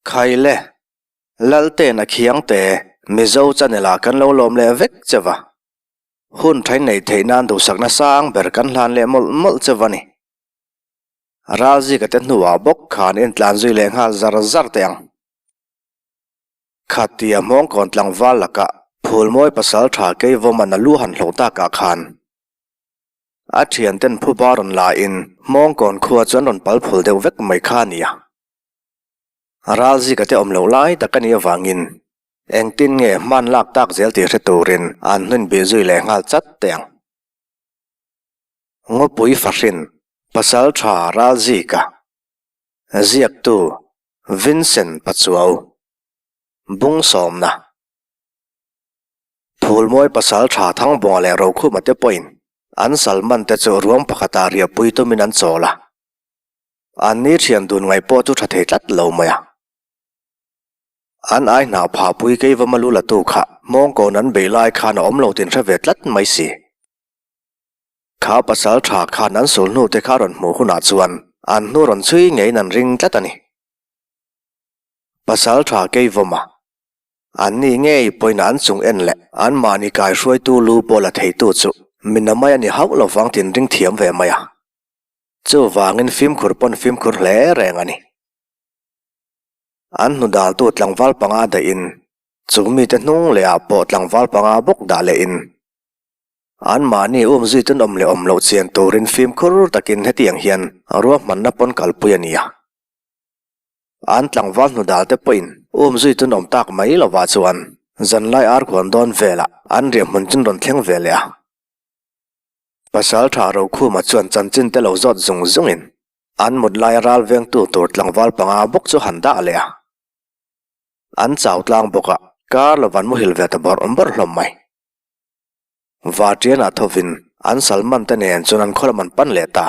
Khaile, Lalten a khiangte Mizo channel ah kan lo lawm leh vek che va. Hun thain neih theih nan duhsakna sang ber kan hlan leh mawlh mawlh che va ni. Ralzika te hnuah bawk khan intlan zui leh nghal zar zar teh ang. Khatia hmawngkawn tlangval lakah Phulmawi pasal tha Keivawman a lu han hloh takah khan a thianten phuba rawn la in hmawngkawn khua chu an rawn pal phul deuh vek mai kha a nia. Ralzika te awm loh lai tak a nih avangin engtin nge hman lak tak zel tih hre turin an hnun bih zui leh nghal chat teh ang. Ngawpui fahrin pasal tha Ralzika ziaktu Vincent Pachuau Bung sawmna Phulmawi pasal tha Thangbuanga leh Rokhuma te pawhin an salman te chu ruang pakhatah riahpui tumin an chawl a. An ni thian dun ngaih pawh chu tha thei tlat lo mai a. An ai hnah phahpui Keivama lu latu kha hmawngkawn an bei lai khan a awm lo tin hre ve tlat mai si. Kha pasal tha khan an sul hnu te kha rawn hmuh hunah chuan an hnu rawn chhui ngeiin an ring tlat a ni. Pasal tha Keivawma, an ni ngei pawhin an chung en leh an mahni kaihruaitu lu pawh la theitu chu mi namai a ni hauh lovang tin ring thiam ve mai a. Chuvangin fimkhur pawn fimkhur hle reng a ni. An hnu daltu tlangval panga dahin chung mite hnung lehah pawh tlangval panga bawk dah lehin Anmahni um zui tun awm leh awm loh chian turin fimkhur takin hetiang hian ruahmanna pawn kalpui a ni a. An tlangval hnu dal te pawhin um zui tun awm tak mai lovah chuan zanlai arkhuan dawn velah an riahhmun chun rawn thleng ve leh a. Pasaltha Rokhuma chuan chanchin te lo zawt zung zungin an mut laia ral vengtu tur tlangval panga bawk chu han dah leh a. An chau tlang bawk a, kar lovan muhil ve ta bawrh bawrh hlawm mai. Vartianah thovin an Salman te nen chuan an khaw lam an pan leh ta.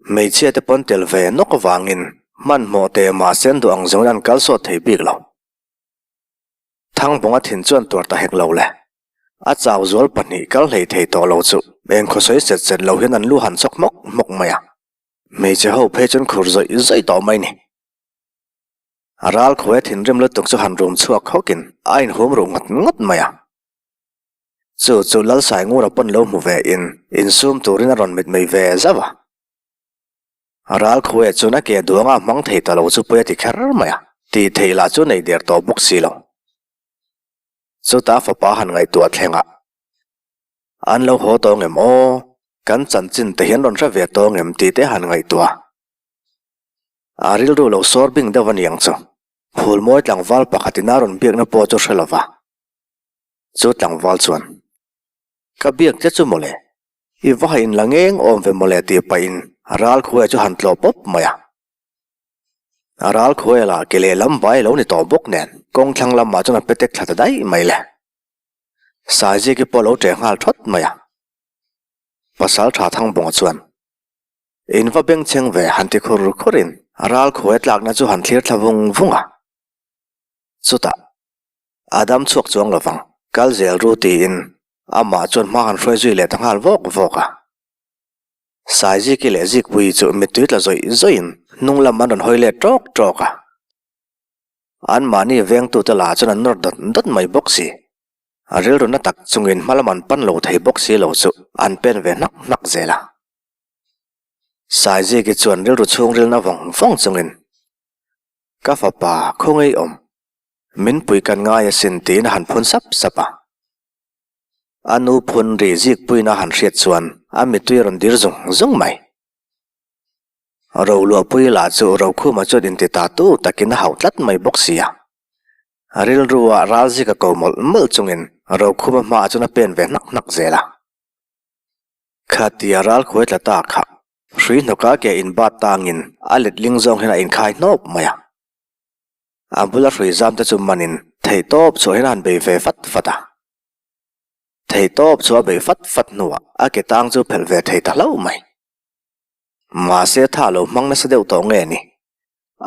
Hmeichhia te pawn tel ve nawk avangin hmanhmawh teh mahse an duh ang zawngin an kal sawt thei bik lo. Thangbawnga thin chuan tuar ta hek lo le. A chau zual pahnih kal hlei thei tawh lo chu eng khawsawi set set lo hian an lu han chawk hmawk hmawk mai a. Hmeichhe ho phei chuan khur zawih zawih tawh mai ni. A ral khuai thinrim lutuk chu han rum chhuak hawkin a inhum ruh ngawt ngawt mai a. Chu chu Lalsaingura pawn lo hmu ve in insum turin a rawn mitmei ve zauh a. A ral khuai chuan a ke duanga a hmang thei ta lo chu pawi a ti kher mai a, tih theih lah chu nei der tawh bawk si lo. Chutah fapa han ngaihtuah thlengah, An lo haw tawh ngem aw, kan chanchin te hian rawn hre ve tawh ngem tih te han ngaihtuah. A rilru lo sawr bing deuh a ni ang chu. Phulmawi tlangval pakhat in a rawn biakna pawh chu hre lova. Chu tlangval chuan, Ka biak che chu mawle, i va ha inla ngeng awm ve mawle tih pahin ral khuaia chu han tlawh pawp mai a. A ral khuaia lah ke lehlam vai lo ni tawh bawk nen kawng thlang lamah chuan a petek thla ta daih mai le. Saiziki pawh lo ṭeh nghal ṭhawt mai a. Pasalṭha Thangbawnga chuan, In va bengchheng ve han ti khur khurin ral khuai tlakna chu han thlir thla vung vung a. Chutah, a dam chhuak chuang lovang, kal zel ru tiin amah chuan hma han hruai zui leh ta nghal vawk vawk a. Saiziki leh Zikpuii chu mittui tla zawih zawihin hnung lam an rawn hawi let ṭawk ṭawk a. Anmahni vengtute lah chuan an nawr dawt dawt mai bawk si. A rilru na tak chungin hma lam an pan lo thei bawk si lo chu an pen ve hnak hnak zel a. Saiziki chuan rilru chhungrilna vawng vawng chungin, Ka fapa, khawngaih awm. Min pui kan ngai asin tiin a han phun sap sap a. A nu phun ri zikpuiin a han hriat chuan a mittui a rawn dir zung zung mai. Roluahpui lah chu Rokhuma chuan inti ta tu takin a hauh tlat mai bawk si a. Rilrua ralzika ko mawlh mawlh chungin Rokhuma hmaah chuan a pen ve hnak hnak zel a. Khatia ral khuai tla ta kha hrui hnawka ke inbat tangin a letling zawng hian a inkhai hnawp mai a. A bula hrui zam te chu manin theihtawp chhuah hian a han bei ve fat fat a. Theihtawp chu a bei fat fat hnuah a ke tang chu phelh ve thei ta hlauh mai. Mahse tha lo hmang nasa deuh tawh nge ni?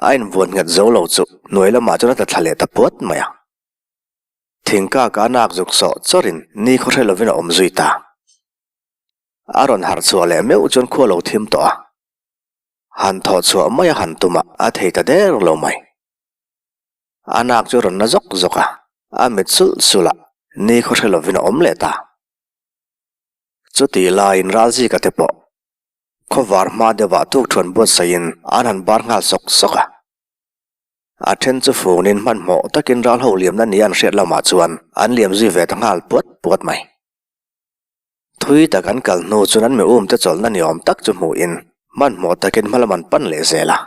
A invuan nghet zo lo chu hnuai lamah chuan a tla thla leh ta puat mai a. Thingkak a nak zuk sawh chawrin ni khaw hre lovin a awm zui ta. A rawn harh chhuah leh meuh chuan khua lo thim tawh a. Han thawh chhuah mai a han tum a, a thei ta der lo mai. A nak chu a rawn na zawk zawk a, a mit sulh sulh a, ni khaw hre lovin a awm leh ta. Chutih laiin Ralzika te pawh khawvar hma deuhah tukthuan buatsaihin an han bar nghal sawk sawk a. A then chu funin hmanhmawh takin ral ho liamna nia an hriat lamah chuan an liam zui ve ta nghal puat puat mai. Thui tak an kal hnu chuan an mi umte chawlhna ni awm tak chu hmuhin hmanhmawh takin hmalam an pan leh zel a.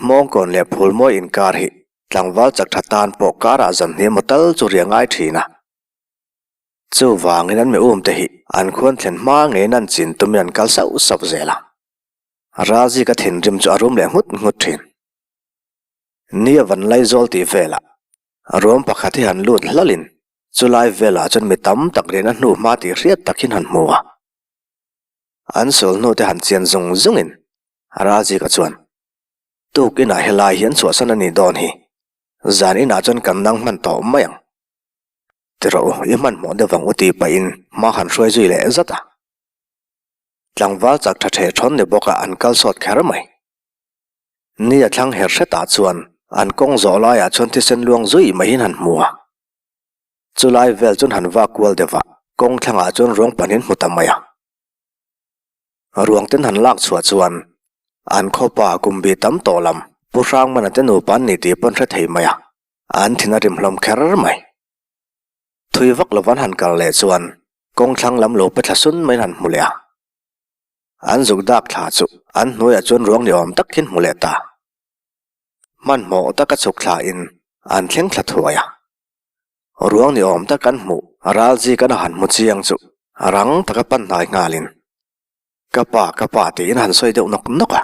Hmawngkawn leh Phulmawi inkar hi tlangval chak tha tan pawh karah zan hniam maw tal chu riah ngai thin a. Chuvangin an mi umte hi an khuan thlen hma ngeiin an chin tumin an kal sauh sauh zel a. Ralzika thinrim chu a rum leh nghut nghut thin. Ni a van Laizawl tih velah ruam pakhat hi han lut hlawlhin chulai velah chuan mi tam tak rian a hnu hma tih hriat takin han hmu a. An sul hnute han chian zung zungin Ralzika chuan, Tuk inah helai hian chhuahsan a nih dawn hi, zan inah chuan kan nang hman tawh mai ang. Ti rawh u, i hmanhmawh deuh vang u tih pahin hma han hruai zui leh zat a. Tlangval chak tha theh thawn ni bawk a an kal sawt kher mai. Ni a thlang her hretah chuan an kawng zawh laiah chuan thisen luang zui maiin han hmu a. Chulai vel chuan han vak kual deuh a, kawng thlangah chuan ruang panin hmu ta mai a. Ruang ten han lak chhuah chuan an khawpa kum bi tam tawh lam Pu Hrangmana te nupa an ni tih pawn hre thei mai a, an thin a rim hlawm kher mai. Thui vak lo van han kal leh chuan kawng thlang lam lo pe thla sun maiin han hmu leh a. An zuk dak thla chu an hnuaiah chuan ruang ni awm tak hian hmu leh ta. Hmanhmawh taka chhuk thla in an thleng thla thuai a. Ruang ni awm tak an hmuh ral zik an han hmu chiang chu rang taka pan hnai nghalin Ka pa, ka pa tiin han sawi deuh nawk nawk a.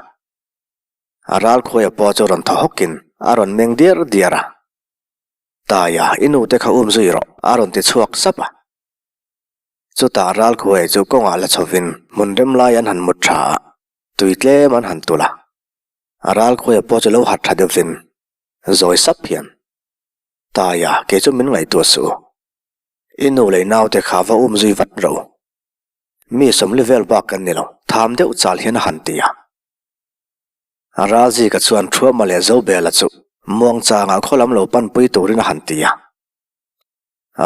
Ral khuaia pawh chu rawn thaw hawkin a rawn meng diar diar a. Taia, i nu te kha um zui rawh, a rawn ti chhuak sap a. Chutah ral khuaia chu kawngah la chhovin hmun rem lai an han mut tha a, tui tlem an han tulh a. Ral khuaia pawh chu lo hat tha deuhvin zawi sap hian, Taia, kei chu min ngaihtuah suh u. I nu leh i naute kha va um zui vat rawh u. Mi sawmli vel bak kan ni lo, tham deuh chal hian a han ti a. Ralzika chuan Thuama leh Zobela chu muangchangah khaw lam lo panpui turin a han ti a.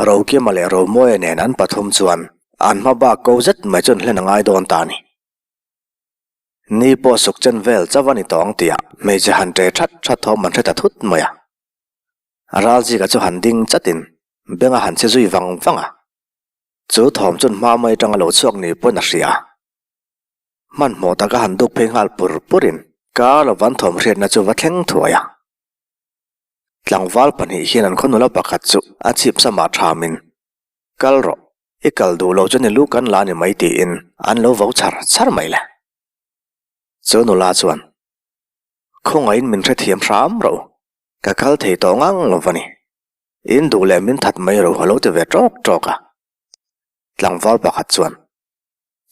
Rokima leh Romawia nen an pathum chuan an hma bak ko zet mai chu an hlen a ngai dawn ta a ni. Ni pawh suk chen vel chauh a ni tawng tihah hmeichhe han ṭe ṭhat ṭhat thawm an hre ta thut mai a. Ralzika chu han ding chatin beng a han chhe zui vang vang a. Chu thawm chuan hma mai aṭanga lo chhuak ni pawn a hria a. Hmanhmawh taka han duk phei nghal pur purin kar lova an thawm hriatna chu va thleng thuai a. Tlangval pahnih hian an khaw nula pakhat chu a chhip samah thamin, Kal rawh, i kal duh lo chu ni lu kan la ni mai tiin an lo vo char char mai le. Chu nula chuan, Khawngaihin min hrethiam hram rawh u, ka kal thei tawh ngang lo va ni. In duh leh min that mai rawh a lo ti ve tawk tawk a. Tlangval pakhat chuan,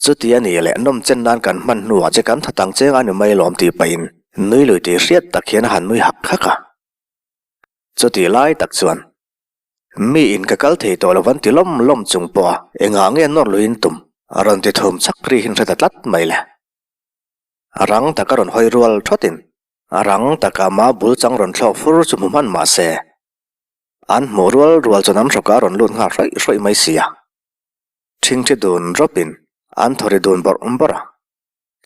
Chuti a nih leh nawm chen nan kan hman hnuah che kan tha tang cheng a ni mai lawm tih pahin nui lui tih hriat tak hian a han nui hak hak a. Chuti lai tak chuan mi in ka kal thei tawh lo van ti lawm lawm chung pawh a engah nge nawr luiin tum a rawn ti thum chak ri hin hre ta tlat mai le. A rang taka rawn hawi rual thawtin a rang taka ma bul chang rawn thlawk fur chu hmu hman mah se an hmuh rual rual chuan an hrawkah a rawn lut nghal hrawih hrawih mai si a. Ṭhingṭhi dun rawpin an thawri dun bawrh bawrh a,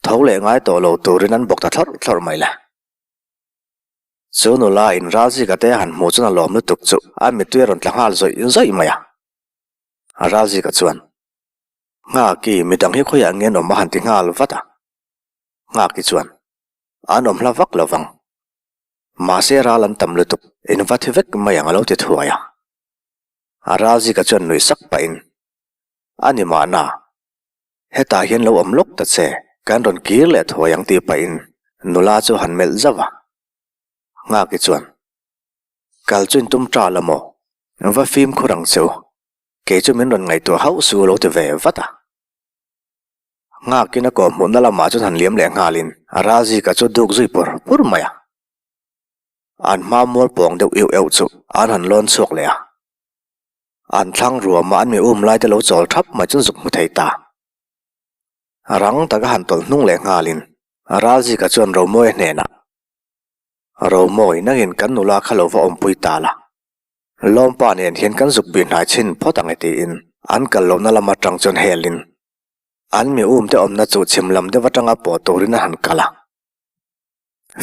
tho leh ngai tawh lo turin an bawk ta thlawrh thlawrh mai le. Chu nula in Ralzika te han hmuh chuan a lawm lutuk chu a mittui a rawn tla nghal zawih zawih mai a. Ralzika chuan, Nghaki, midang hi khawiah nge an awm a han ti nghal vat a. Nghaki chuan, An awm hla vak lo vang. Mahse ral an tam lutuk, in va thi vek mai ang a lo ti thuai a. A Ralzika chuan nuih sak pahin, A ni mahna, hetah hian lo awm lawk ta che, kan rawn kir leh thuai ang tih pahin nula chu han melh zauh a. Nghaki chuan, Kal chu in tum ta la maw? Va fimkhur ang che u, kei chu min rawn ngaihtuah hauh su lo ti ve vat a. Nghakin a kawhhmuhna lamah chuan han liam leh nghalin Ralzika chu duk zui pur pur mai a. An hma mual pawng deuh iuh euh chu an han lawn chhuak leh a. An thlang ruama an mi um lai te lo chawl thap mai chuan zuk hmu thei ta. Rang taka han tawlh hnung leh nghalin Ralzika chuan Romawia hnenah. Romawi nangin kan nula kha lo va awmpui ta la. Lawmpa nen hian kan zuk bih hnai chhin phawt ang e tiin an kal lohna lam atang chuan helin an mi umte awmna chu chhim lam deuh atanga pawh turin a han kal a.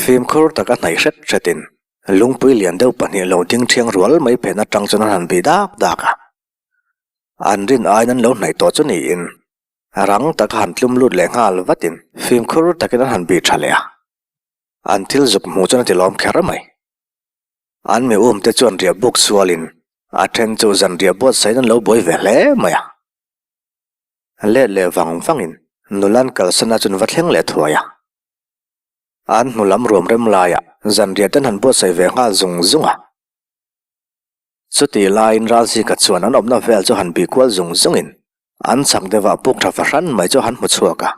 Fimkhur taka hnaih hret hretin lungpui lian deuh pahnih lo ding thiang rual mai phen atang chuan an han bih dak dak a. An rin aiin an lo hnaih tawh chu niin rang taka han tlum lut leh nghal vatin fimkhur takin an han bih tha leh a. An thil zuk hmuh chuan a ti lawm kher mai. An mi um te chuan riah buk sualin a then chu zan riah buatsain an lo buai ve hle mai a. Let leh vang vangin nulan kalsana chuan va thleng leh thuai a. An hnu lam ruam rem laiah zan riah ten han buatsaih ve nghal zung zung a. Chutih laiin Ralzika chuan an awmna vel chu han bih kual zung zungin an chak deuhah puk tha fahran mai chu han hmu chhuak a.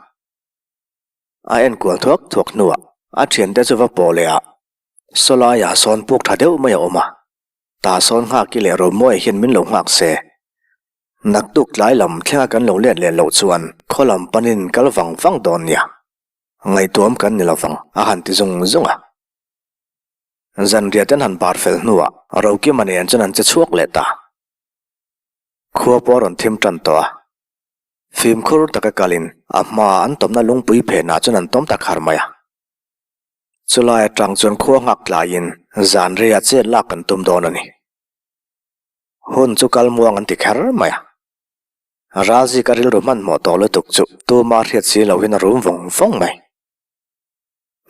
A enkual thuak thuak hnuah a thiante chu va pawh leh a, Sawlaiah sawn puk tha deuh mai a awm a, tah sawn nghak i leh Romawi hian min lo nghak se. Naktuk tlai lam thlenga kan lo let leh loh chuan khaw lam panin kal vang vang dawn nia. Ngaihtuam kan ni lovang a han ti zung zung a. Zanriah ten han bar fel hnuah Rokima nen chuan an che chhuak leh ta. Khua pawh a rawn thim tan tawh a. Fimkhur taka kalin a hmaa an tawmna lungpui phenah chuan an tawm ta khar mai a. Chulai atang chuan khua nghak tlaiin zan reiah chet lak kan tum dawn a ni. Hun chu kal muang an ti kher mai a. Ralzika rilru hmanhmawh tawh lutuk chu tuma hriat si lohin a rum vawng vawng mai.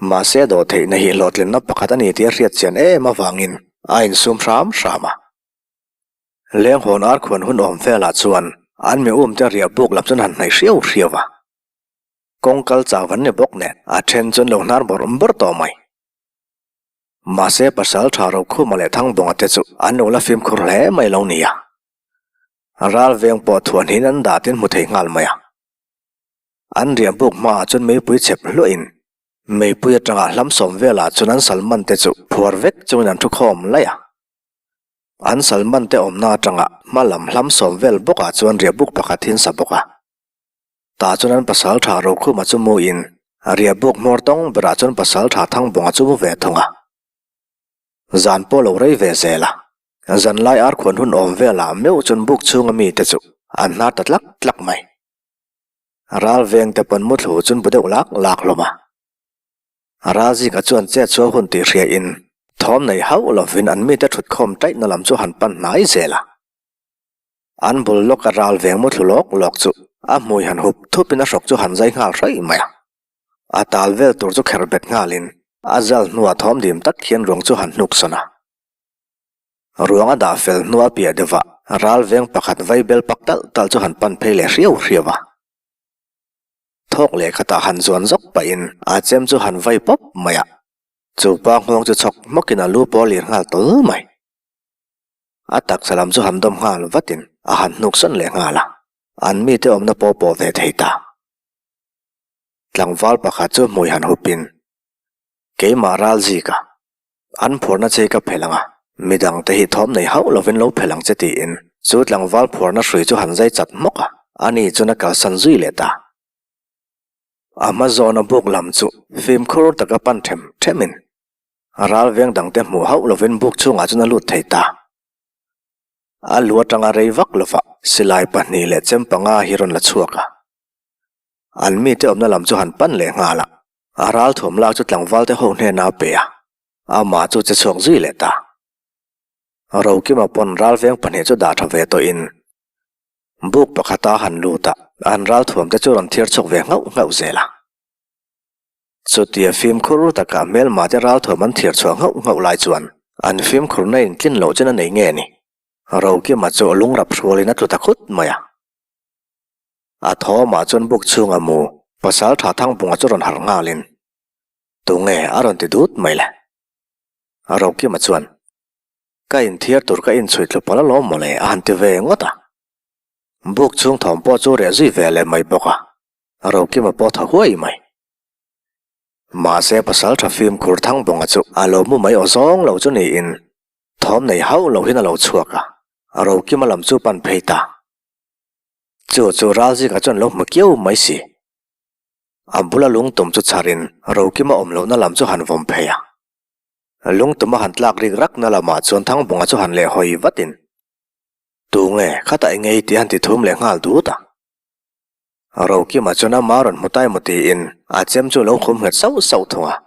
Mahse dawhtheihna hi hlawhtlinna pakhat a ni tih a hriat chian em avangin a insum hram hram a. Lenghawn arkhuan hun awm velah chuan an mi umte riah buk lam chuan han hnaih hriau hriau a. Kawng kal chau an ni bawk nen a then chuan lo hnar bawrh bawrh tawh mai. Mahse pasal tha Rokhuma leh Thangbawnga te chu an lo la fimkhur hle mai lo nia. Ral veng pawh thuahnihin an dah tin hmu thei nghal mai a. An riah buk hmaah chuan meipui chep hluahin meipui atanga hlam sawm velah chuan an salman te chu phuar vek chungin an thu khawm laih a. An salman te awmna atanga hma lam hlam sawm vel bawkah chuan riah buk pakhat hi an sa bawk a. Tah chuan an pasal tha Rokhuma chu mu in riah buk hmawr tawng berah chuan pasal tha Thangbawnga chu mu ve thung a. Zan pawh lo rei ve zel a. Zanlai arkhuan hun awm velah meuh chuan buk chhunga mite chu an hnar ta tlak tlak mai. Ral veng te pawn muthlu chuan bu deuh lak lak hlawm a. Ralzika chuan chet chhuah hun tih hria in thawm nei hauh lovin an mite thut khawm taihna lam chu han pan hnai zel a. An bul lawka ral veng muthlu lawk lawk chu a hmui han hup thupin a hrawk chu han zai nghal hraih mai a. A tal vel tur chu kher bet nghalin a zal hnuah thawm dim tak hian ruang chu han hnuk sawn a. Ruang a dah fel hnua piah deuhah ral veng pakhat vai bel pak talh talh chu han pan phei leh hriau hriau a. Thawk leh khatah han zuan zawk pahin a chem chu han vai pawp mai a. Chu pa nghawng chu chhawk hmawkin a lu pawh a lir nghal tawl mai. A taksa lam chu han dawm nghal vatin a han hnuk sawn leh nghal a, an mite awmna pawh pawh ve thei ta. Tlangval pakhat chu hmui han hupin, Keimah ral zika, an phuarna che ka phelh ang a, midangte hi thawm nei hauh lovin lo phelh ang che tiin chu tlangval phuarna hrui chu han zai chat hmawk a, ani chuan a kalsan zui leh ta. A hma zawna buk lam chu fimkhur taka pan them themin Ral veng dangte hmuh hauh lovin buk chhungah chuan a lut thei ta. A lu atanga rei vak lovah silai pahnih leh chem panga hi rawn la chhuak a. An mite awmna lam chu han pan leh nghal a, a ral thuam lak chu tlangvalte ho hnenah a pe a, amah chu che chhuak zui leh ta. Rokima pawn ral veng pahnih chu dah tha ve tawhin buk pakhata han lut a, an ral thuamte chu rawn thiar chhuak ve nghauh nghauh zel a. Chutia fimkhur taka hmelma te ralthuam an thiar chhuah nghauh nghauh lai chuan an fimkhurna in tlin loh chen a nei nge ni? Rokima chu lungrap hrualin a tlu ta khut mai a. A thawmah chuan buk chhunga mu pasal tha Thangbunga chu rawn harh nghalin, Tunge a rawn ti dut mai le? Rokima chuan, Ka inthiar tur ka inchhui tlu palh alawm mawle a han ti ve ngawt a. Buk chhung thawm pawh chu reh zui ve leh mai bawk a. Rokima pawh tha huai mai. Mahse pasal tha fimkhur Thangbawnga chu a lo mu mai aw zawng lo chu niin thawm nei hauh lo hian a lo chhuak a, Rokima lam chu pan phei ta. Chu chu Ralzika chuan lo hmu kiau mai si. A bula lungtum chu chharin Rokima awm lohna lam chu han vawm phei a. Lungtum a han tlak rik rakna lamah chuan Thangbunga chu han lehhawi vatin, Tunge, khatah i ngei tih a han ti thum leh nghal dut a. Rokima chuan ama rawn hmu tai maw tiin a chem chu a lo khum nghet sauh sauh thung a.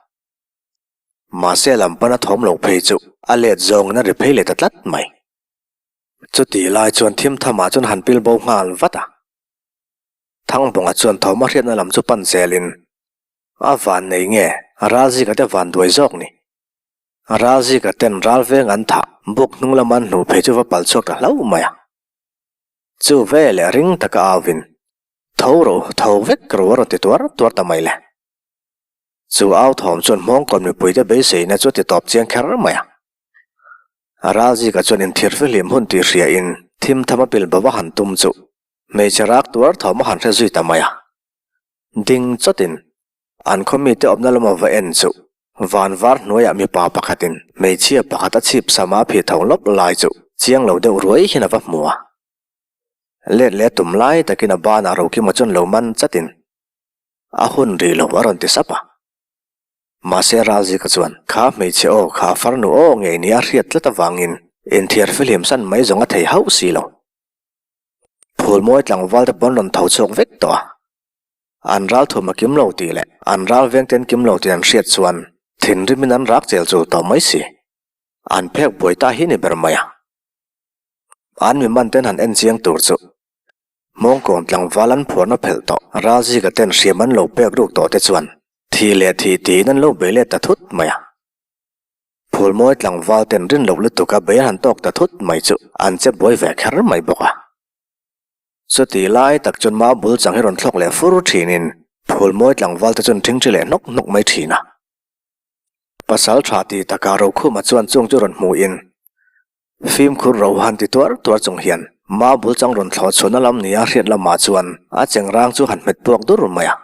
Mahse lam pana thawm lo phei chu a let zawngin a ri phei leh ta tlat mai. Chutih lai chuan thim thamah chuan han pil bo nghal vat a. Thangbawnga chuan thawm a hriatna lam chu pan zelin a van nei nge Ralzika te van duai zawk ni. Ralzika ten ral veng an thah buk hnung lama an hnuh phei chu va pal chhuak ta hlauh mai a. Chu veleh ring taka auin, Tho rawh u, tho vek rawh a rawn ti tuar tuar ta mai le. Chu au thawm chuan hmawngkawn mipuite beiseina chu a ti tawp chiang kher mai a. Ralzika chuan inthir fihlim hun tih hriain thim tham a pil bo a han tum chu hmeichhe rak tuar thawm a han hre zui ta mai a. Ding chawtin an khaw mite awmna lama va en chu van var hnuaiah mipa pakhatin hmeichhia pakhat a chhip sama a phih tho lawp lai chu chiang lo deuh ruai hian a va hmu a. Let leh tum lai takin a banah Rokima chuan lo man chatin a hun rih lo a rawn ti sap a. Mahse Ralzika chuan kha hmeichhe aw kha farnu aw ngei nia hriat tlat avangin inthiar fihlim san mai zawng a thei hauh si lo. Phulmawi tlangval te pawn rawn tho chhuak vek tawh a. An ral thum a kim lo tih leh an ral veng ten kim lo tih an hriat chuan thinrimin an rak chel chul tawh mai si. An phek buai ta hi ni ber mai a. An mi man ten han en chiang tur chu Hmawngkawn tlangval an phuarna phelh tawh Ralzika ten hriam an lo pek ruk tawh te chuan thi leh thi tiin an lo bei let ta thut mai a. Phulmawi tlangval ten rin loh lutuk a bei an han tawk ta thut mai chu an che buai ve kher mai bawk a. Chuti lai tak chuan mau bul chang hi rawn thlawk leh fur thinin Phulmawi tlangval te chuan ṭhingṭhi leh hnawk hnawk mai thin a. Pasal tha ti taka Rokhuma chuan chung chu rawn hmuhin fimkhur ro han ti tuar tuar chung hian mau bul chang rawn thlawh chhuahna lam nia hriat lamah chuan a chengrang chu han hmet puak dur mai a.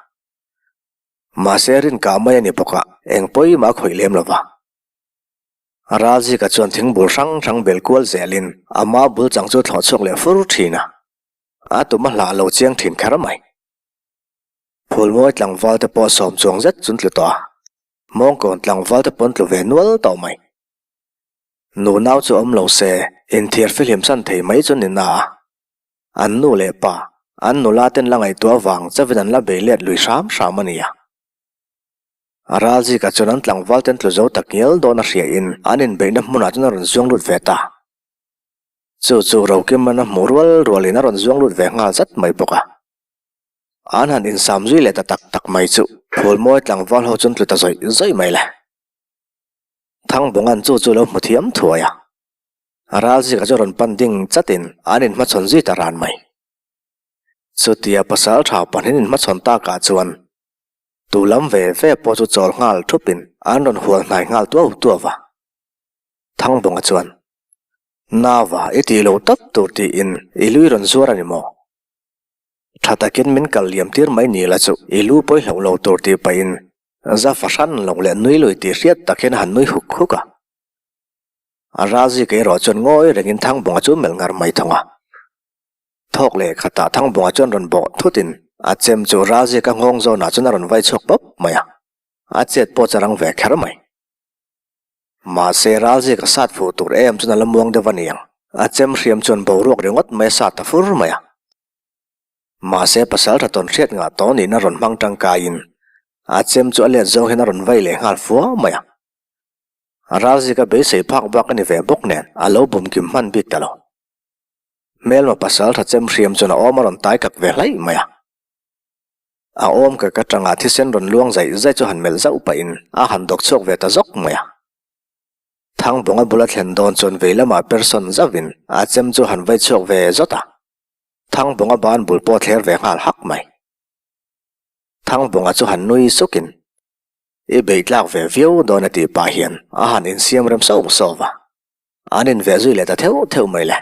Mahse rinkah mai a ni bawk a, eng pawimah a khawih lem lo va. Ralzika chuan thingbul hrang hrang bel kual zelin a mau bul chang chu thlawh chhuak leh fur thin a, a tum a hlah lo chiang thin kher mai. Phulmawi tlangval te pawh sawm chuang zet chun tlu tawh a, mawngkawn tlangval te pawn tlu ve nual tawh mai. Nu nau chu awm lo se, inthiar fihlim san thei mai chu ni na a. An nu leh pa, an nula ten la ngaihtuah vang chauhin an la bei let lui hram hram a nia. A ralzikah chuan an tlangval ten tlu zo tak ngial dawn a hria in an inbeihna hmunah chuan a rawn zuang lut ve ta. Chu chu Rokiman a hmuh rual rual in a rawn zuang lut ve nghal zat mai bawk a. An han insam zui leh ta tak tak mai chu Phulmawi tlangval ho chuan tlu ta zawih zawih mai le. Thangbawnga'n chu chu lo hmu thiam thuai a. A ralzikah chuan rawn pan ding chat in an inhmachhawn zui ta ran mai. Chutia pasal tha pahnih an inhmachhawn takah chuan Tu lam ve ve pawh chu chawl nghal thupin an rawn hual hnai nghal tuau tuau va. Thangbawnga chuan, Nava, i tih lo tawp tur tiin i lui rawn zuar a ni maw? Tha takin min kal liam tir mai ni la chu i lu pawi hlauh lo tur tih pahin za fahran lo leh nui lui tih hriat tak hian a han nui huk huk a. A Razika erawh chuan ngawi rengin Thangbawnga chu melh ngar mai thung a. Thawk leh khatah Thangbawnga chuan rawn bawh thutin a chem chu Ralzika nghawng zawnah chuan a rawn vai chhuak pawp mai a, a chet pawh chu a rang ve kher mai. Mahse Ralzika sat fuh tur em chuan a la muang deuh a niang, a chem hriam chuan boruak ringawt mai a sat ta fur mai a. Mahse pasal tha tawn hriat ngah tawh nihna rawn hmang tangkaiin a chem chu a let zawng hian a rawn vai leh nghal fua mai a. Ralzika beisei phak bak a ni ve bawk nen a lo bum kim hman bik ta lo. Hmelma pasal tha chem hriam chuan a awm a rawn tai kak ve hlaih mai a. A awm kak atanga thisen rawn luang zaih zaih chu han melh zauh pahin a han dawk chhuak ve ta zawk mai a. Thangbawnga bula thlen dawn chuan vei lamah person zauhin a chem chu han vai chhuak ve zawt a. Thangbawnga ban bul pawh thler ve nghal hak mai. Thangbawnga chu han nui sukin i beih tlak ve viau dawn a tih pah hian a han insiam rem sauh sauh va. An inveh zui leh ta theuh theuh mai le.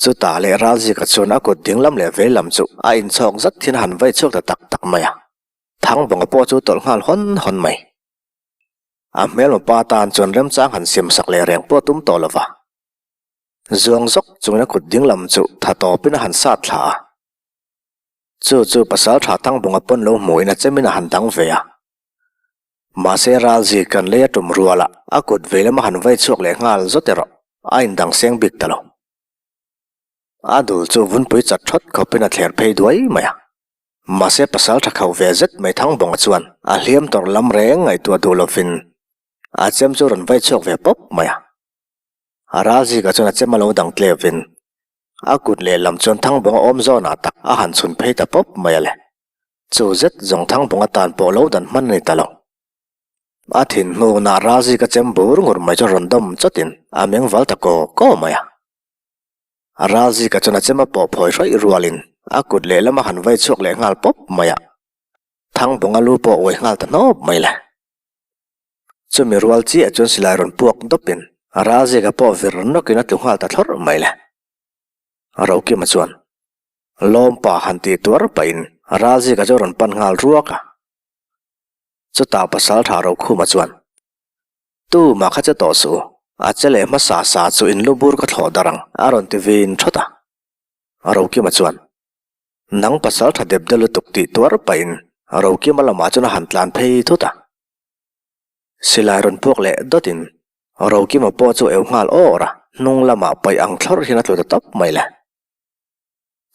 Chutah leh Ralzika chuan a kut dinglam leh veilam chu a inchhawk zat thin a han vai chhuak ta tak tak mai a. Thangbawnga pawh chu tawlh nghal hawn hawn mai. A hmelma pa tan chuan remchang han siam sak leh reng pawh a tum tawh lo va. Zuang zawk chungin a kut dinglam chu tha tawpin a han sat thla a. Chu chu pasal tha Thangbawnga pawn lo hmuhin a chemin a han dang ve a. Mahse Ralzi kan lei a tum rual a, a kut veilam a han vai chhuak leh nghal zawt erawh a indang seng bik ta lo. A dul chu vunpui chat thawt khawpin a thler phei duai mai a. Mahse pasal tha khauh ve zet mai Thangbawnga chuan a hliam tawrh lam reng ngaihtuah duh lovin a chem chu rawn vai chhuak ve pawp mai a. A Ralzika chuan a chem a lo dang tlevin a kut lehlam chuan Thangbawnga awm zawnah tak a han chhun phei ta pawp mai a le. Chu zet zawng Thangbawnga atan pawh lo dan hman a ni ta lo. A thin hnunah Ralzika chem bur ngur mai chu rawn dawm chawtin a meng val ta kaw kaw mai a. A Ralzika chuan a chem a pawh phawi hrawih rualin a kut lehlam a han vai chhuak leh nghal pawp mai a. Thangbawnga lu pawh a uai nghal ta hnawp mai le. Chumi rual chiah chuan silai rawn puak dawpin Ralzika pawh vir nawkin a tlu nghal ta thlawrh mai le. Rokima chuan Lawmpa han tih tuar pahin Ralzika chu a rawn pan nghal ruak a. Chutah Pasaltha Rokhuma chuan, Tumah kha che tawh suh u, a che leh hmasa sa chu in lu bur ka thlawh dar ang a rawn ti vin thawt a. Rokima chuan, Nang Pasaltha dep deuh lutuk tih tuar pahin Rokima lamah chuan a han tlan phei thut a. Silai rawn puak leh dawtin Rokima pawh chu eu nghal awr a, hnung lamah paih ang thlawrh hian a tlu ta tawp mai le.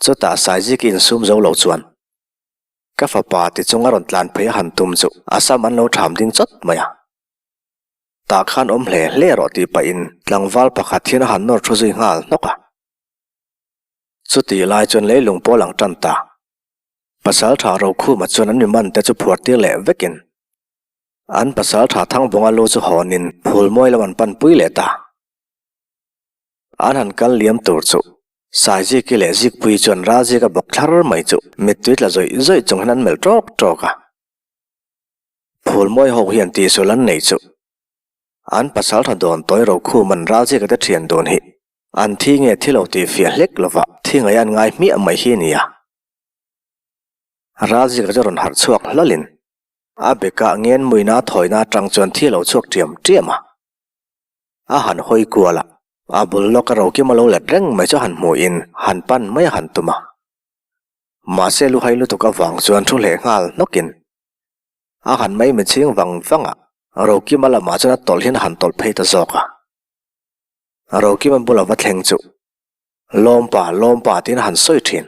Chutah Saiziki insum zo lo chuan ka fapa ti chung a rawn tlan phei a han tum chu a sam an lo ṭham ding chawt mai a. Tah khan awm hle hle rawh tih pahin tlangval pakhat hian a han nawr thu zui nghal hnawk a. Chutih lai chuan leilung pawh a lang tan ta. Pasalṭha Rokhuma chuan an mi man te chu phuar tir leh vekin an pasalṭha Thangbawnga lu chu hawnin phulmawi lam an pan pui leh ta. An han kal liam tur chu Saiziki leh Zikpuii chuan Ralzika bawk thlar mai chu mittui tla zawih zawih chung hian an melh ṭawk ṭawk a. Phulmawi ho hian tihsual an nei chu an pasalṭha dawn tawi Rokhuma'n Ralzika te ṭhian dun hi an thi nge thi lo tih fiah hlek lova thi ngaih an ngai hmiah mai hi a ni a. Ralzika chu rawn harh chhuak hlawlin a bekah ngen muina thawina aṭang chuan thi a lo chhuak ṭiam ṭiam a. A han hawi kual a, a bul lawk a Rokima lo let reng mai chu a han hmuhin han pan mai a han tum a. Mahse luhai lutuk avang chuan thu hleh nghal hnawkin a han mai mitchhing vang vang a, Rokima lamah chuan a tawlh hian a han tawlh phei ta zawk a. Rokima bula va thleng chu Lawmpa, Lawmpa tiin a han sawi thin.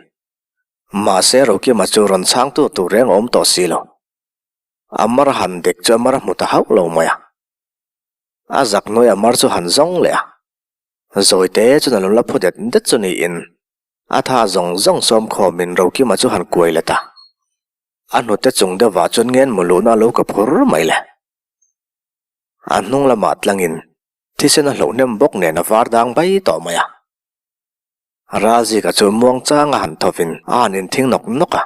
Mahse Rokima chu rawn chhangtu tur reng a awm tawh si lo. A mar a han dek chu a mar a hmu ta hauh lo mai a. A zak hnuai a mar chu han zawng leh a, Zawite chuan a lo la phu det det chu niin a tha zawng zawng sawm khawmin Rokima chu han kuai let a. A hnute chung deuhvah chuan ngen mu luhna a lo ka phur mai le. A hnung lamah tlangin thisen a hloh hnem bawk nen a var dang bai tawh mai a. Ralzika chu muang changa han thawvin a han inthing nawk nawk a.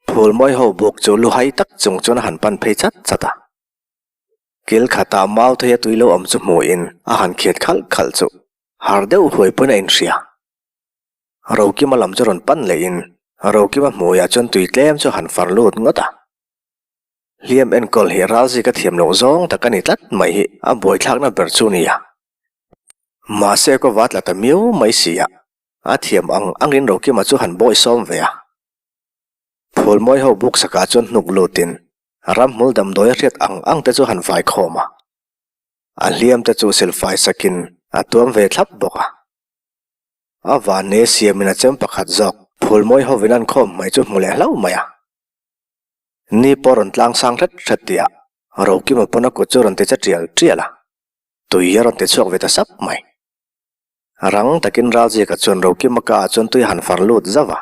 Phulmawi ho buk chu luhai tak chung chuan a han pan phei chat chat a. Kil khatah mau thei a tui lo awm chu hmuhin a han khiat khalh khalh chu har deuh huai pawn a inhria. Rokima lam chu rawn pan lehin Rokima hmuiah chuan tui tlem chu a han far lut ngawt a. Hliam enkawl hi Ralzi ka thiam loh zawng tak a ni tlat mai hi a buaithlakna ber chu nia. Mahse ka va tla ta miau mai si a, a thiam ang angin Rokima chu han bawi sawm ve a. Phulmawi ho buk sakah chuan hnuk lutin Ramhmul damdawi a hriat ang ang te chu han vai khawm a, a hliam te chu silfai sakin a tuam ve thlap bawk a. A vanne siamin a chem pakhat zawk phulmawi hovin an khawm mai chu hmu leh hlauh mai a. Ni pawh rawn tlang sang hret hret tih ah Rokima pawn a kut chu rawn ti che tial tial a, tui a rawn ti chhuak ve ta sap mai. Rang takin Ralzika chuan Rokima ka ah chuan tui a han far lut zauh a.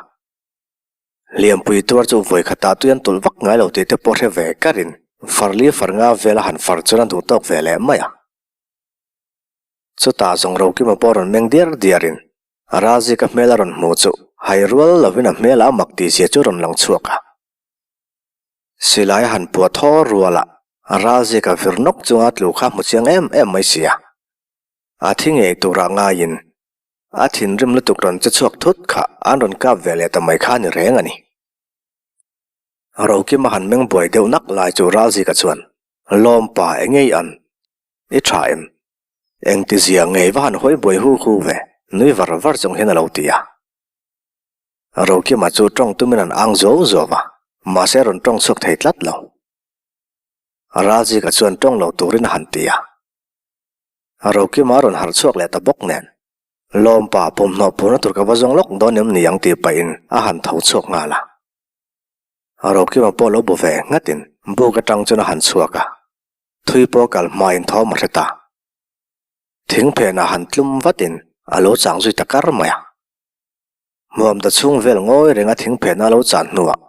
Lianpui tuar chu vawi khatah tui an tulh vak ngai lo tih te pawh hre ve karin farli far nga vel a han far chuan a duh tawk ve leh mai a. Chutah zawng Rokima pawh rawn meng diar diarin Razika hmel a rawn hmuh chu hai rual lovin a hmelah a mak tih zia chu rawn lang chhuak a. Silai a han puah thaw rual a, Razika vir nawk chunga tlu kha hmu chiang em em mai si a. A thi ngei turah ngaiin A thinrim lutuk rawn che chhuak thut kha an rawn kap ve leh ta mai kha ni reng a ni. Rokima han meng buai deuh nak lai chu Ralzika chuan, Lawmpa engei an? I tha em? Engti zia ngei va han hawi buai hu hu ve, nui var var chung hian a lo ti a. Rokima chu tawng tumin an ang zuau zuau va, mahse a rawn tawng chhuak thei tlat lo. Ralzika chuan tawng lo turin a han ti a. Rokima a rawn harh chhuak leh ta bawk nen. Lawmpa pumhnaw phurna tur ka va zawng lawk dawn em ni ang tih pahin a han tho chhuak nghal a. Rokima pawh lo bu ve nghatin buk atang chuan a han chhuak a, thui pawh kal hmain thawm a hre ta. Thing phenah han tlum vatin a lo chang zui ta kar mai a. Hmuamta chhung vel ngawi renga thing phena a lo chan hnuah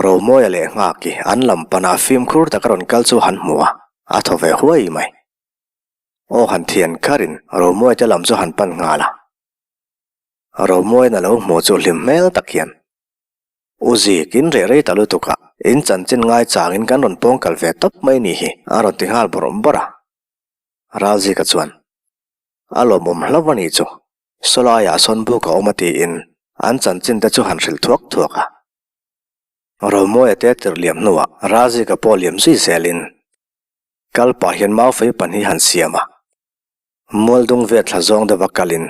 Romawia leh Nghaki an lam panah fimkhur taka rawn kal chu han hmu a, a thaw ve huai mai. Aw han thian kharin Romawia te lam chu han pan nghal a. Romawia'n a lo hmuh chu hlim hmel tak hian, U Zik, in reh rei ta lutuk a, in chanchin ngai changin kan rawn pawng kal ve tawp mai ni hi, a rawn ti nghal bawrh bawrh a. Ralzika chuan, A lawmawm hlauh a nih chu, sawlaiah sawn buk a awm a tiin an chanchin te chu han hrilh thuak thuak a. Romawia te tirh liam hnuah Ralzika pawh liam zui zelin kal pah hian Maufei pan hi han siam a, Mualdung vel thla zawng deuha kalin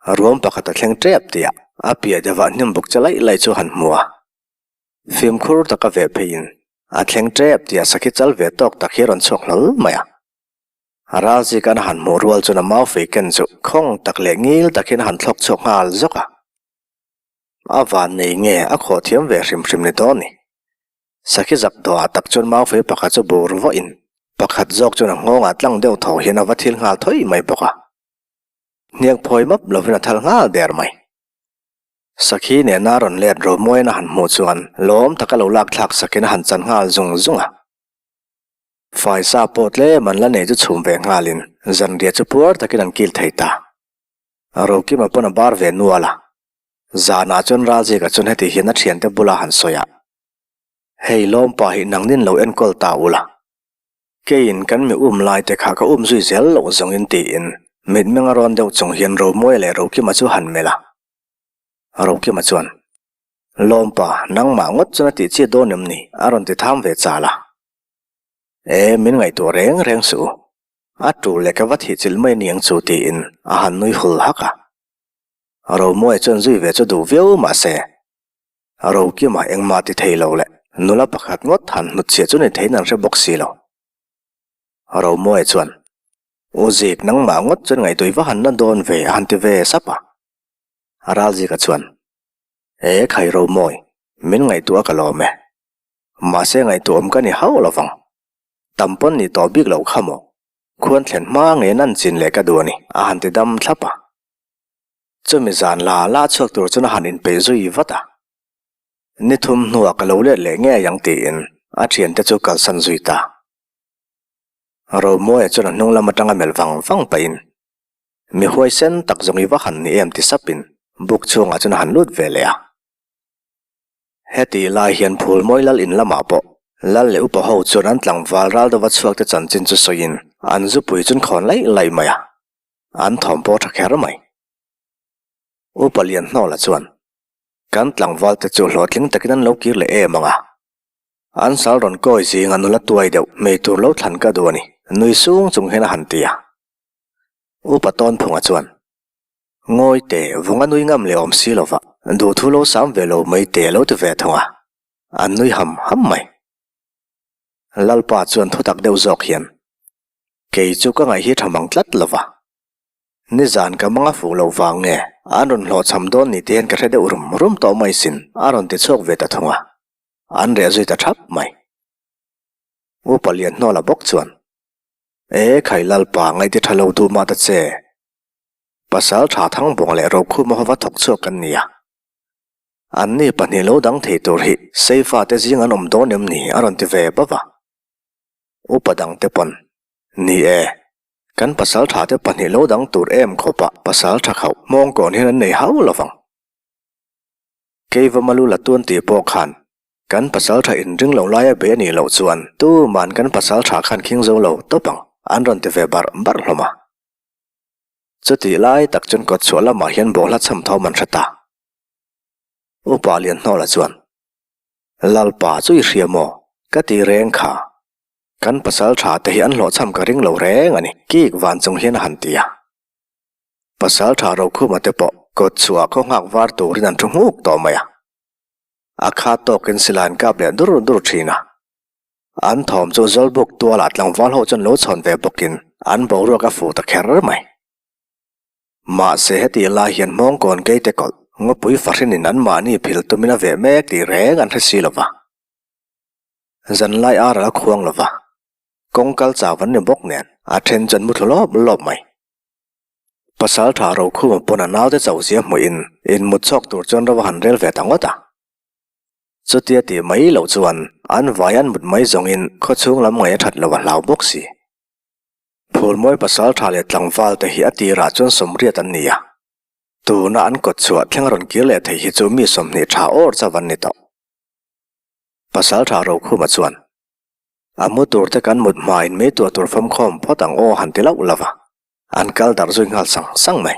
ruam pakhat a thleng tep tih ah a piah deuhah hnim buk che laih laih chu han hmu a. Fimkhur taka veh pheiin a thleng tep tih ah sakhi chal ve tawk tak hi a rawn chhuak hlawl mai a. Ralzika'n a han hmuh rual chuan a maufei ken chu khawng tak leh ngil takin a han thlawk chhuak nghal zawk a. A van nei nge a khawh thiam ve hrim hrim ni dawn ni. Sakhi zak dawhah tak chuan maufei pakhat chu bur vawhin pakhat zawk chuan a nghawngah tlang deuh tho hian a va thil nghal thawi mai bawk a. Hniak phawi map lovin a thal nghal der mai. Sakhi nena rawn let Romawian a han hmuh chuan lawm taka lo lak thlak sakin a han chan nghal zung zung a. Faisa pawh tlem an la nei chu chhum ve nghalin zanriah chu puar takin an kil thei ta. Rokima pawn a bar ve nual a. Zanah chuan Ralzika chuan heti hian a thiante bula han sawi a, Hei lawmpa hi nangnin lo enkawl ta ula. Keiin kan mi um lai te kha ka um zui zel loh zawngin tiin mitmeng a rawn deuh chung hian Romawia leh Rokima chu han melh a. Rokima chuan, Lawmpa, nangmah ngawt chuan a tih chiat dawn em ni? a rawn ti tham ve chal a. E, min ngaihtuah reng reng suh u. A tul leh ka va thih chilh mai aniang chu tiin a han nui hul hak a. Romawia chuan zui ve chu duh viau mah se, Rokima engmah ti thei lo leh nula pakhat ngawt han hnutchhiah chu ni theiin an hre bawk si lo. Romawia chuan, U Zik, nangmah ngawt chuan ngaihtuah i va han na dawn ve a han ti ve sap a. Ralzika chuan, E khai Romawi, min ngaihtuah ka lawm e. Mahse ngaihtuah awm ka ni hauh lo vang. Tam pawn nih tawh bik loh kha maw? Khuan thlen hma ngei nan chin leh ka duh a ni a han ti dam thlap a. Chumi zan la la chhuak tur chuan a han inpeih zui vat a. Ni thum hnuah ka lo let leh ngei ang tiin a thiante chu kalsan zui ta. Romawia chuan a hnung lam atanga melh vang vang pahin, Mi huaisen tak zawng i va han ni em ti sapin buk chhungah chuan a han lut ve leh a. Hetih lai hian Phulmawi lal in lamah pawh lal leh upa ho chuan an tlangval ral deuha chhuakte chanchin chu sawiin an zupui chuan khawn laih laih mai a. An thawm pawh tha kher mai. Upa Lianhnawla chuan, Kan tlangvalte chu hlawhtling takin an lo kir leh em ang a. An sal rawn kawi zinga nula tuai deuh hmei tur lo thlan ka duh a ni, nui sung chung hian a han ti a. Upa Tawnphunga chuan, Ngawi teh, vunga nui ngam leh awm si lova, duhthu lo sam ve lo mai teh lo ti ve thung a. An nui ham ham mai. Lalpa chuan thutak deuh zawk hian, Kei chu ka ngaih hi tha mang tlat lo va. Nizan ka manga fuh loh vang nge an rawn hlawhchham dawn ni te hian ka hre deuh rum rum tawh mai sin a rawn ti chhuak ve ta thung a. An reh zui ta thap mai. Upa Lianhnawla bawk chuan, E khai Lalpa ngaihti tha lo duh mah ta che. Pasal tha Thangbuang leh Rokhuma hova thawk chhuak kan ni a. Anni pahnih lo dang thei tur hi Seifa te zing an awm dawn em ni a rawn ti ve bawk a. Upa dangte pawn, Ni e, kan pasal tha te pahnih lo dang tur em khawpah pasal tha khauh hmawngkawn hian an nei hau lo vang. Keivama lu la tuan tih pawh khan kan pasal tha inring lo laia bei a nih loh chuan tuman kan pasal tha khan khing zo lo tawp ang an rawn ti ve barh barh hlawm a. Chutih lai tak chuan kawtchhuah lamah hian bawhhla chham thawm an hre ta. Upa Lianhnawla chuan, Lalpa chu i hria maw? Ka ti reng kha. Kan pasal tha te hi an hlawhchham ka ring lo reng a ni, kik van chung hian a han ti a. Pasal tha Rokhuma te pawh kawt chhuah khaw nghak var turin an thu nghuk tawh mai a. A kha tawkin silai an kap leh dur dur thin a. An thawm chu Zawlbuk tualah tlangval ho chuan lo chhawn ve bawkin an boruak a fuh ta kher mai. Mahse heti lai hian hmawngkawn keite kawlh ngawpui fahrinin anmahni phil tumin a veh mek tih reng an hre si lo va. Zanlai ar a la khuang lo va, kawng kal chau an ni bawk nen a then chuan muthlu lawp lawp mai. Pasal tha Rokhuma pawn a naute chauh zia hmuhin inmut chhawk tur chuan ro a han rel ve ta ngawt a. Chutia tih mai loh chuan an vai an mut mai zawngin khawchhung lam ngaih a that loh a hlau bawk si. Phulmawi pasal tha leh tlangval te hi a tirah chuan sawmriat an ni a, tuna an kawt chhuah thleng a rawn kir leh thei hi chu mi 20 tha awr chauh an ni tawh. Pasal tha Rokhuma chuan, A mu tur te kan mut hmain mei tuah tur famkhawm phawt ang aw han ti lauh lo va, an kal darh zui nghal sang sang mai.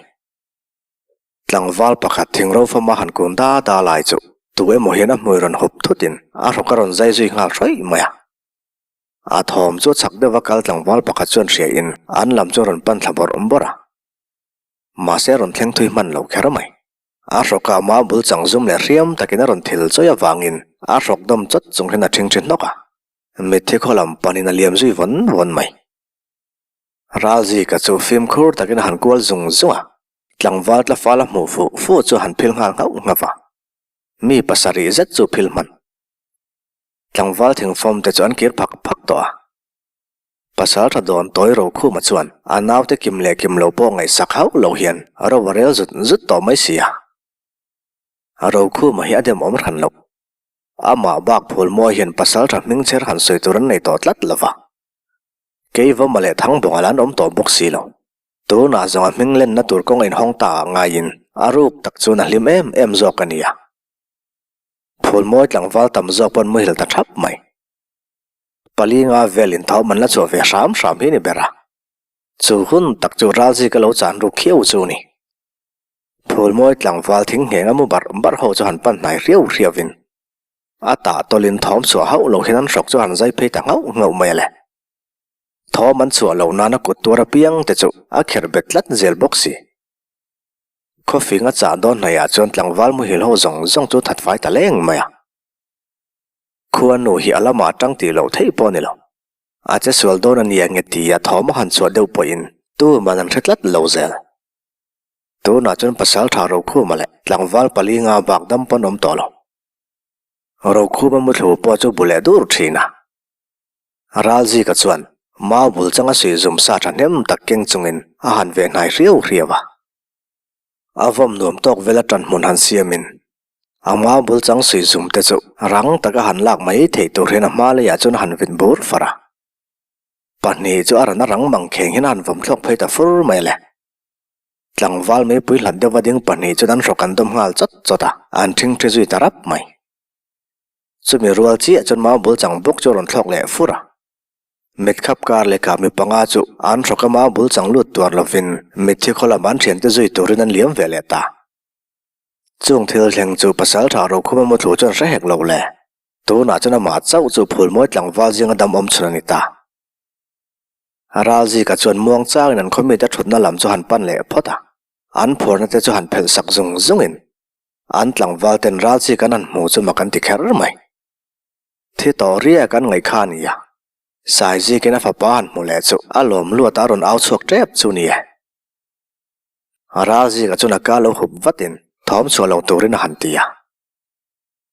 Tlangval pakhat thingro fama han kun da da lai chu tu emaw hian a hmui rawn hup thutin a hrawk a rawn zai zui nghal hraih mai a. A thawm chu chak deuha kal tlangval pakhat chuan hriain an lam chu a rawn pan thla bawrh bawrh a. Mahse a rawn thleng thui hman lo kher mai. A hrawkah mah bul chang zum leh hriam takin a rawn thil chawi avangin a hrawk dawm chawt chung hian a ṭhingṭhi hnawk a. Mitthi khaw lam panin a liam zui vawn vawn mai. Ralzika chu fimkhur takin a han kual zung zung a, tlangval tlafal a hmuh fuh fuh chu a han phil nghal nghauh nghauh a. Mi pasarih zet chu phil hman. Tlangval thingfawm te chu an kir phak phak tawh a. Pasal tha dawn tawi Rokhuma chuan a naute kim leh kim lo pawh ngaihsak hauh lo hian ro a rel zut zut tawh mai si a. Rokhuma hi a demawm hran loh. Amah bak phulmawi hian pasal tha hming chher han sawi tur an nei tawh tlat lo va. Keivawma leh Thangbawnga la an awm tawh bawk si lo. Tunah zawng a hming lenna tur kawng a inhawng ta ah ngaiin a ruk tak chuan a hlim em em zawk a nia. Phulmawi tlangval tam zawk pawn muhil ta thap mai. Pali nga vel inthawm an la chhuah ve hram hram hi ni ber a. Chu hun tak chu Ralzi ka lo chan ruk khiau chu ni. Phulmawi tlangval thing ngheng a mu barh barh ho chu han pan hnai hriau hriau in a tah tawlin thawm chhuah hauh loh hian an hrawk chu han zai phei ta nghauh nghauh mai a le. Thawm an chhuah loh nana kut tuar apiang te chu a kherh bet tlat zel bawk si. Khawfing a chah dawn hnaihah chuan tlangval muhil ho zawng zawng chu that fai ta leng mai a. Khuanu hi a lamah tang tih loh theih pawh a ni lo. A che sual dawn a nia nge tia thawm a han chhuah deuh pawhin tuman an hre tlat lo zel. Tunah chuan pasal tha Rokhuma leh tlangval pali nga bak dam pawn awm tawh lo. Rokhuma muthlu pawh chu bu leh dur thin a. Ralzika chuan mau bul changa suih zum sa thahnem tak keng chungin a han ve hnai hriau hriau a. A vawm nuam tawk vela tan hmun han siamin a mau bul chang suih zum te chu rang taka han lak mai theih tur hian a hma leiah chuan a han vit bur far a. Pahnih chu a ran a rang mang kheng hian a han vawm thlawk phei ta fur mai le. Tlangval meipui hlat deuha ding pahnih chuan an hrawk an dawm nghal chawt chawt a, an ṭhingṭhi zui ta rap mai. Chumi rual chiah chuan mau bul chang bawk chu a rawn thlawk leh fur a. Mitkhap kar leh kah mi panga chu an hrawk a mau bul chang lut tuar lovin mitthi khaw lam an thiante zui turin an liam ve leh ta. Chung thil thleng chu pasal tha Rokhuma muthlu chuan hre hek lo le. Tunah chuan amah chauh chu phulmawi tlangval zinga dam awm chhun a ni ta. Ralzika chuan muang changin an khawmite thutna lam chu han pan leh phawt a, an phurna te chu han phelh sak zung zungin An tlangval ten ral chi kan han hmu chu mak an ti kher mai. Thi tawh riak an ngaih kha a ni a. Saizikin a fapa han hmu leh chu a lawm luat a rawn au chhuak tep chu ni e. Ral zika chuan a ka lo hup vatin thawm chhuah lo turin a han ti a.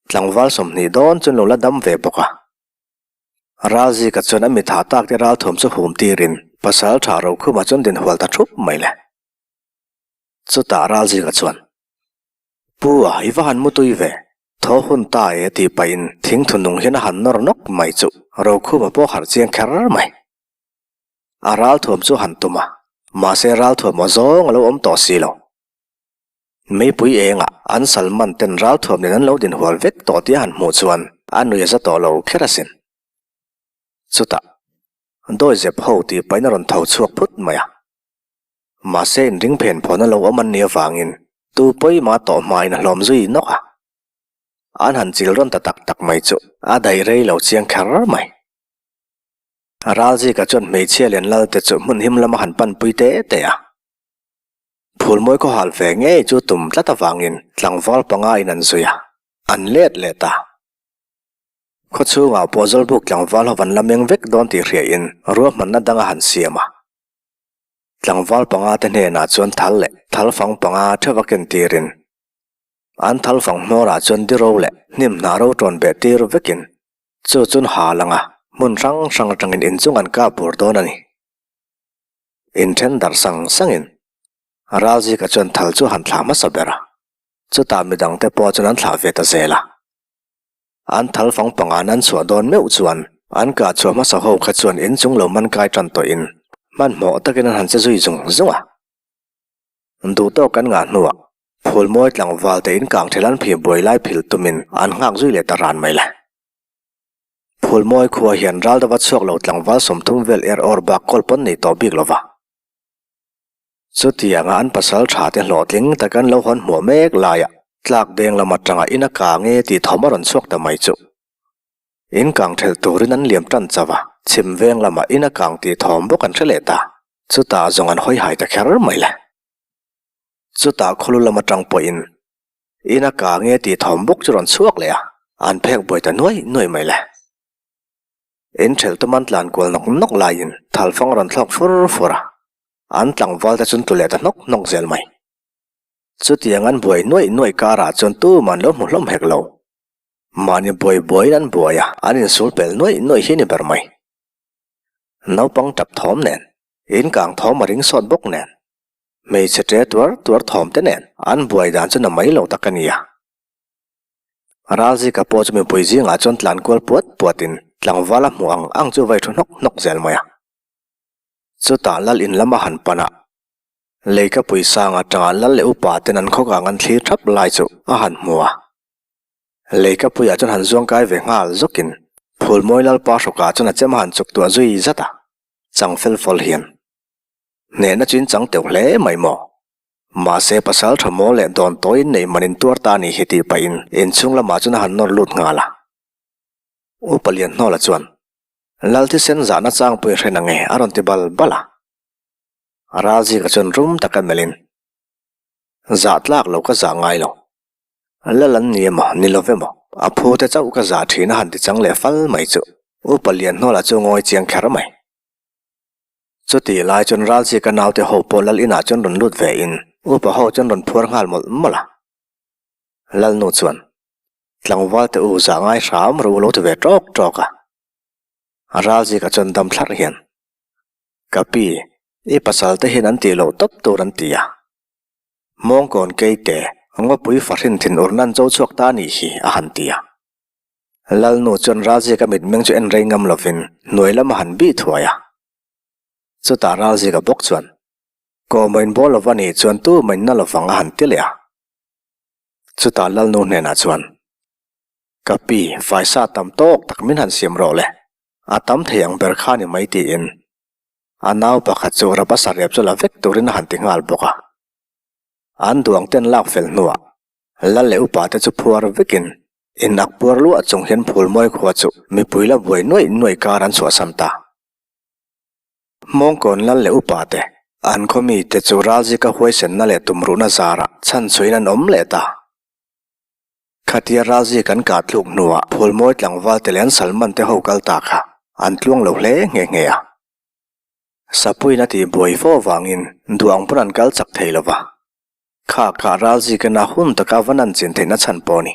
Tlangval 20 dawn chuan lo la dam ve bawk a. Ral zika chuan a mitha tak te ral thawm chu hum tirin pasal tha Rokhuma chuan din hual ta thup mai le. Chutah ral zika chuan Pu a, i va han mutui ve. Thaw hun ta e tih pahin thingthu nung hian a han nawr nawk mai chu Rokhuma pawh harh chiang kher mai. A ralthuam chu a han tum a, mahse ralthuam aw zawng a lo awm tawh si lo. Meipui engah an Salman ten ralthuam nen an lo din hual vek tawh tih a han hmuh chuan a nui a za tawh lo kher asin. Chutah, dawizep ho tih pahin a rawn tho chhuak phut mai a. Mahse inring phen phawn a lo awm an nih avangin tu pawimah tawh hmain a hlawm zui nawk a. An han chil rawn ta tak tak mai chu a daih rei lo chiang kher mai. Ralzika chuan hmeichhia lian lal te chu hmun him lama han panpui te te a. Phulmawi khaw hal ve ngei chu tum tlat avangin tlangval panga in an zui a, an let leh ta. Khawchhungah pawh Zawlbuk tlangval ho an la meng vek dawn tih hriain ruahmanna dang a han siam a. Tlangval panga te hnenah chuan thal leh thalfang panga theuh a ken tirin an thalfang hmawrah chuan diro leh hnim hnah ro tawn beh tir vekin chu chun ha langa hmun hrang hrang atangin inchung an kap bur dawn a ni. Inthen darh sang sangin Ralzika chuan thal chu a han thlah hmasa ber a, chutah midangte pawh chuan an thlah ve ta zel a. An thal fang pangan an chhuah dawn meuh chuan an kah chhuah hmasa ho kha chuan inchung lo man kai tan tawhin hmanhmawh takin an han che zui zung zung a. Duh tawk an ngah hnuah Phulmawi tlangval te in kang thel an phih buai lai phil tumin an nghak zui leh ta ran mai le. Phulmawi khua hian ral dava chhuak lo tlangval 30 vel er awr bak kawl pawn nei tawh bik lova. Chutianga an pasal tha te hlawhtling tak an lo hawn hmuah mek laiah tlak deng lam atanga in a kang e tih thawm a rawn chhuak ta mai chu. In kang thelh turin an liam tan chauh a, chhim veng lamah in a kang tih thawm bawk an hre leh ta. Chutah zawng an hawi hai ta kher mai le. Chutah khawlu lam atang pawhin in a kang e tih thawm bawk chu rawn chhuak leh a, an phek buai ta nuai nuai mai le. In thelh tum an tlan kual nawk nawk laiin thalfang a rawn thlawk fur fur a, an tlangval te chuan tlu leh ta hnawk hnawk zel mai. Chutiang an buai nuaih nuaih karah chuan tumah an lo hmu hlawm hek lo. Mahni buai buaiin an buai a, an insul pel nuaih nuaih hi ni ber mai. Naupang tap thawm nen, in kang thawm a ring sawt bawk nen, hmeichhe ṭe tuar tuar thawm te nen an buai dan chu na mai lo tak a ni a. Ralzika pawh chu mipui zingah chuan tlan kual puat puatin tlangval a hmuh ang ang chu vai thu hnawk hnawk zel mai a. Chutah lal in lama han pan a, leikapui sang atanga lal leh upa ten an khaw kang an thlir thap lai chu a han hmu a. Leikapuiah chuan han zuang kai ve nghal zawkin Phulmawi lalpa hrawkah chuan a chem a han chuk tuah zui zat a, chang fel fawl hian hnehna chu in chang teuh hle mai maw? Mahse pasal tha mawl leh dawn tawiin neih man in tuar ta a nih hi tih pahin inchhung lamah chuan a han nawr lut nghal a. Upa Lianhnawla chuan, Lal thisen zahna changpui hre nange a rawn ti bal bal a. Ralzika chuan rum taka melhin, Zah tlak lo ka zah ngai lo. Lal an ni emaw ni lo emaw a phu te chauh ka zah thin a han ti chang leh fal mai chu Upa Lianhnawla chu ngawi chiang kher mai. Chutih lai chuan Ralzika naute ho pawh lal inah chuan rawn lut ve in upa ho chuan rawn phuar nghal mawlh mawlh a. Lalnu chuan, Tlangval te u zah ngai hram ro lo ti ve tawk tawk a. Ralzika chuan dam thlarh hian, Ka pi, i pasal te hian an tih loh tawp tur an ti a. Mawngkawn keite, ngawpui fahrin thin ur nan cho chhuak ta nih hi, a han ti a. Lalnu chuan Ralzika mitmeng chu en rei ngam lovin hnuai lam a han bih thuai a. Chutah Ralzika bawk chuan, Kawhmawin bawl lova nih chuan tu main na lovang a han ti leh a. Chutah Lalnu hnenah chuan, Ka pi, faisa tam tawk tak min han siam rawh le, a tam thei ang ber kha ni mai tiin a nau pakhat chu rapa sarep chu la vek turin a han ti nghal bawk a. An duang ten lak fel hnuah Lal leh upa te chu phuar vekin in ak puar luah chung hian Phulmawi khua chu mipui la buai nuaih nuaih kar an chhuahsan ta. Hmawngkawn lal leh upa te, an khaw mi te chu Ralzika huaisenna leh tumruhna zarah chhanchhuiin an awm leh ta. Khatia Ralzik an kah tluk hnuah Phulmawi tlangval te leh an Salman te ho kal ta kha an tluang lo hle nghe nghe a. Sapuiin a tih buai fo avangin duh ang pawn an kal chak thei lo va. Kha kha Ralzikana hun taka va nan chin theihna chhan pawh a ni.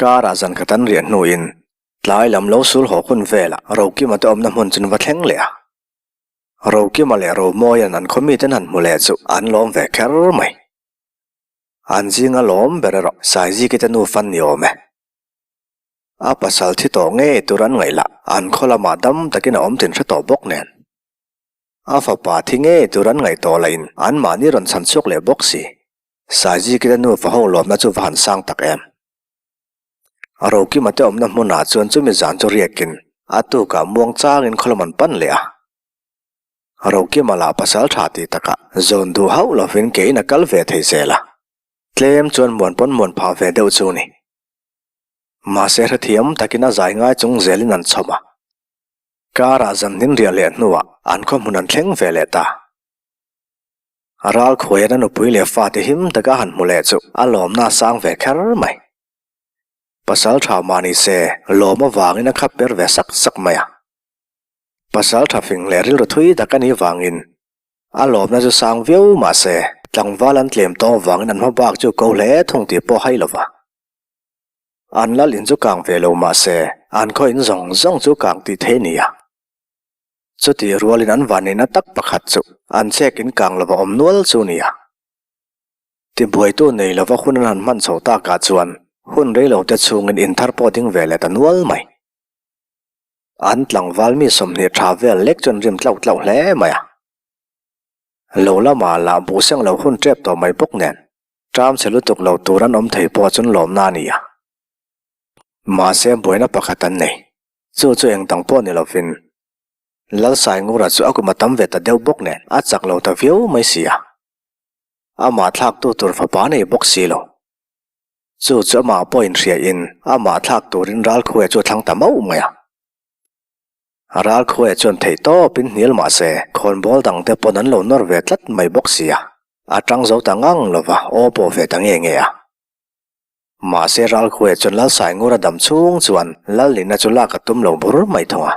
Karah zan khat an riah hnuin tlai lam lo sul haw hun velah Rokima te awmna hmun chu an va thleng leh a. Rokima leh Romawia'n an khaw miten han hmu leh chu an lawm ve kher mai. An zinga lawm ber erawh Saiziki te nufa an ni awm e. A pasal thi tawh ngei tur an ngaih lah an khaw lamah dam takin a awm tin hre tawh bawk nen. A fapa thi ngei tur an ngaih tawh lahin anmahni rawn chhan chhuak leh bawk si. Saiziki te nufa ho lawmna chu va han sang tak em. Rokima te awmna hmunah chuan chumi zan chu riakin a tukah muang changin khawlam an pan leh a. Rokima lah pasal tha tih takah zawn duh hauh lovin keiin a kal ve thei zel a. Tlem chuan muan pawn muan phah ve deuh chu ni. Mahse hrethiam takin a zai ngai chung zelin an chhawm a. Karah zanhnin riah leh hnuah an khaw hmun an thleng ve leh ta. Ral khuaiin a nupui leh fate him taka han hmu leh chu a lawmna a sang ve kher mai. Pasal tha mah ni se, lawm avangin a khap per ve sak sak mai a. Pasal tha fing leh rilru thui tak a nih vangin a lawmna chu sang viau mah se, tlangval an tlem tawng vangin an hma bak chu ko hle thung tih pawh hai lo va. An lal in chu kang ve lo mah se, an khaw in zawng zawng chu kang tih thei a ni a. Chutih rualin an vanneihna tak pakhat chu an chek in kang lova awm nual chu a ni a. Tibuaitu nei lova hun an han hman chho takah chuan hun reilote chhungin in thar pawh ding ve leh ta nual mai. An tlangval mi 20 tha vel lek chu an rim tlauh tlauh hle mai a. Lo lamah lah buh seng lo hun tep tawh mai bawk nen ṭam chhe lutuk lo tur an awm thei pawh chuan lawmna a ni a. Mahse buaina pakhat an nei. Chu chu eng dang pawh ni lovin Lalsaingura chu a kum a tam ve ta deuh bawk nen a chak lo ta viau mai si a. Amah thlaktu tur fapa nei bawk si lo. Chu chu amah pawh inhriain amah thlak turin Ralkhuaia chu a thlang ta mauh mai a. Ralkhuaia chuan theih tawpin hnial mah se khawnbawl dangte pawn an lo nawr ve tlat mai bawk si a. A tang zo ta ngang lova aw pawh ve ta nge nge a. Mahse Ralkhuaia chuan Lalsaingura dam chhung chuan Lalnihna chu lak a tum lo bur mai thung a.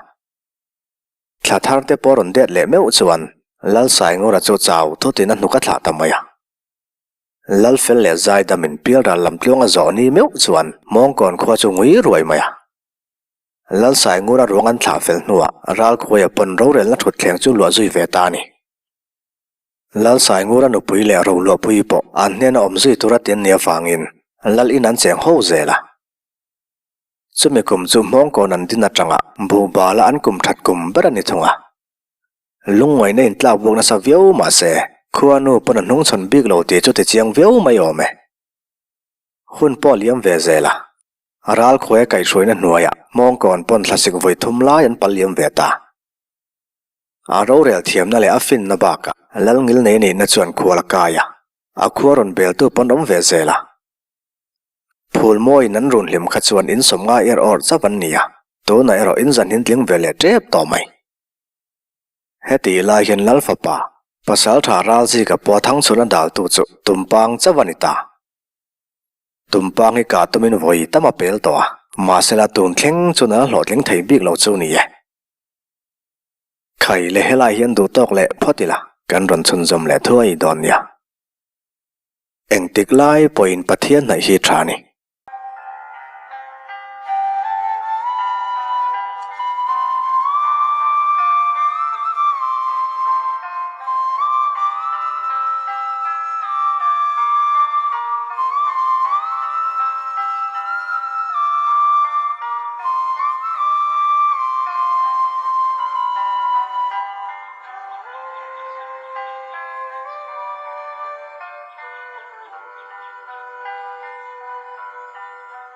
Thla thar te pawh rawn det leh meuh chuan Lalsaingura chu chau thutin a hnuk a thlah ta mai a. Lalfel leh Zaidamin pialral lam tluang a zawh ni meuh chuan Hmawngkawn khua chu ngui ruai mai a. Lalsaingura ruang an thlah fel hnuah Ralkhuaia pawn rorelna thutthleng chu luah zui ve ta a ni. Lalsaingura nupui leh Roluahpuii pawh an hnena awm zui tur a tin ni avangin Lal in an cheng ho zel a. Chumi kum chu Hmawngkawn an din atanga Buhbala an kum that kum ber a ni thung a. Lungngaihna in tlak buak nasa viau mah se khuanu pawn a hnungchhawn bik lo tih chu ti chiang viau mai awm e. Hun pawh a liam ve zel a. Ralkhuaia kaihhruaina hnuaiah Hmawngkawn pawn thlasik vawi thum lai an pal liam ve ta. A rorel thiamna leh a finna bakah Lalngil nei nihna chuan khual a kai a, a khua rawn beltu pawn awm ve zel a. Phulmawiin an run hlim kha chuan in 50 er awrh chauh an ni a, tunah erawh in zanhin tling ve leh tep tawh mai. Hetih lai hian Lal fapa, Pasaltha Ralzika pawh thangchhun a daltu chu Tumpang chauh a ni ta. Tumpang hi kah tumin vawi tam a pel tawh a, mahsela tun thleng chuan a la hlawhtling thei bik lo chu ni e. Khai leh helai hian duh tawk leh phawt ila kan rawn chhunzawm leh thuai dawn nia. Engtik lai pawhin Pathian hnaih hi tha a ni.